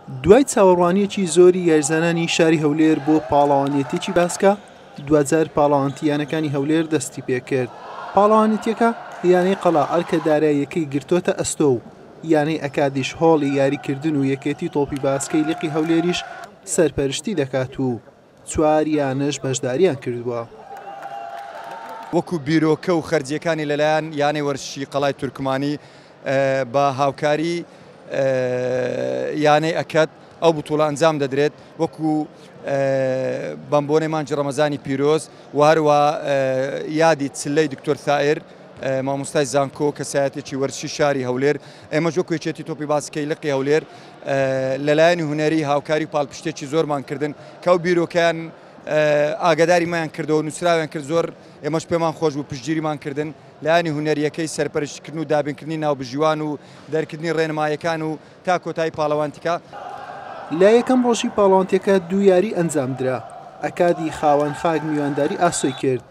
دوای چاوەڕوانییەکی زۆری یاریزانانی شاری هەولێر بۆ پاڵەوانێتیی باسکە، دواجار پاڵەوانتی یانەکانی هەولێر دەستی پێکرد. پاڵەوانێتییەکە یانەی قەڵا ئەرکە داراییەکەی گرتۆتە ئەستۆ و یانەی ئەکادیش هۆڵی یاریکردن و یەکێتی تۆپی باسکەی لقی هەولێریش سەرپەرشتی دەکات و چوار یانەش بەشداریان کردووە. وەکو بیرۆکە و خەرجییەکانی لەلایەن یانەی وەرزشی قەڵای تورکمانی بە هاوکاری یانەی ئەکەد ئەو بتوڵە ئەنجام دەدرێت وەکو بەم بۆنەی مانگی ڕەمەزانی پیرۆز و هەروە یادی چلەی دکتۆر ثائر مامۆستای زانکۆ کەسایەتێکی وەرزشی شاری هەولێر ئێمەش وەکو یەکێتی تۆپی باسکەی لقی هەولێر لەلایەنی هونەری هاوکاری و پاڵپشتێکی زۆرمان کردن کە ئەو بیرۆکەیان ئاگاداری مەیان کردەوە نووسراویان کرد زۆر ئێمەش پێمان خۆش بوو پشتگیریمان کردن لایەنی هونەریەکەی سەرپەرشتیکردن و دابینکردنی ناوبژیوان و دەرکردنی ڕێنمایەکان و تا کۆتایی پاڵەوانتیکە. لە یەکەم ڕۆژی پاڵەوانتیەکە دوو یاری ئەنجامدرا، ئەکادی خاوەن خاک میوانداری ئاسۆی کرد،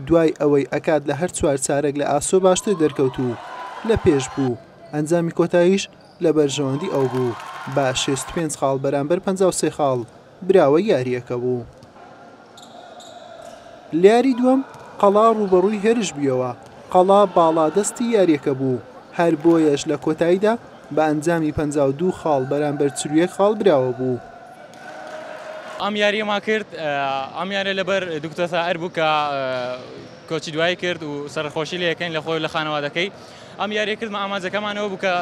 دوای ئەوەی ئەکاد لە هەر چوار چارەک لە ئاسۆ باشتر دەرکەوت و لە پێش بوو، ئەنجامی کۆتاییش لە بەرژەوەندی ئەو بوو بە 65 خاڵ بەرامبەر 53 خاڵ براوەی یارییەکە بوو. لە یاری دووەم قەڵا ڕووبەڕووی هێرش بوویەوە، قەڵا باڵادەستی یارییەکە بوو، هەر بۆیەش لە کۆتاییدا بە ئەنجامی 52 خاڵ بەرامبەر 41 خاڵ براوە بوو. ئەم یاریەمان کرد ئەم یارە لەبەر دکتۆر ثائر بوو کە کۆچی دوایی کرد و سەرخۆشی لێ یەکەین لە خۆی لە خانەوادەکەی ئەم یاریە کردمە ئامانجەکەمانەوە بوو کە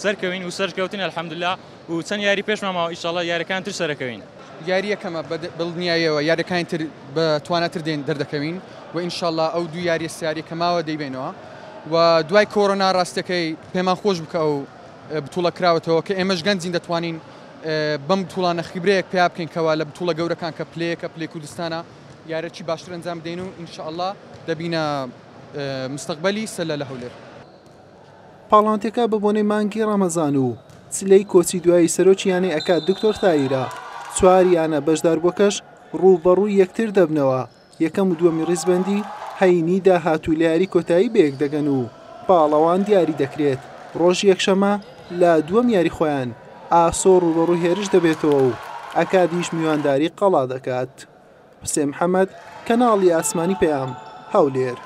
سەرکەوین و سەرکەوتن الحمدلله و چەند یاری پێشمان ماوە ئیشەڵا یاریەکان تر سەرەکەوین. یاریەکەمە بە دڵنیایەوە یاریەکانی تر بە تواناتر دێن دەردەکەوین و ئینشەڵا ئەو دوو یاریە سیاریە کە ماوە دەیبەینەوە و دوای کۆرۆنا ڕاستەکەی پێمان خۆش بکە ئەو بتوڵە کراوەتەوە کە ئێمەش گەنجین دەتوانین بەم بتوڵانە خیبرەیەک پیا بکەین کەوا لە بتوڵە گەورەکان کە پلەیەکە پلەی کوردستانە یارەکی باشتر ئەنجام بدەین و ئینشەڵا دەبینە مستەقبەلی سەلە لە هەولێر. پاڵەوانتیەکە بە بۆنەی مانگی ڕەمەزان و چلەی کۆچی دوایی سەرۆکی یانەی ئەکاد دکتۆر تایرە، چوار یانە بەشداربووەکەش ڕووبەڕووی یەکتر دەبنەوە، یەکەم و دووەمی ڕیزبەندی هەینی داهاتوو لە یاری کۆتایی بەیەک دەگەن و پاڵەوان دیاری دەکرێت، ڕۆژی یەکشەممە لە دووەم یاری خۆیان ئاسۆ ڕووبەڕووی هێرش دەبێتەوە و ئەکادیش میوانداری قەڵا دەکات. حوسێن محەمەد، کەناڵی ئاسمانی پەیام، هەولێر.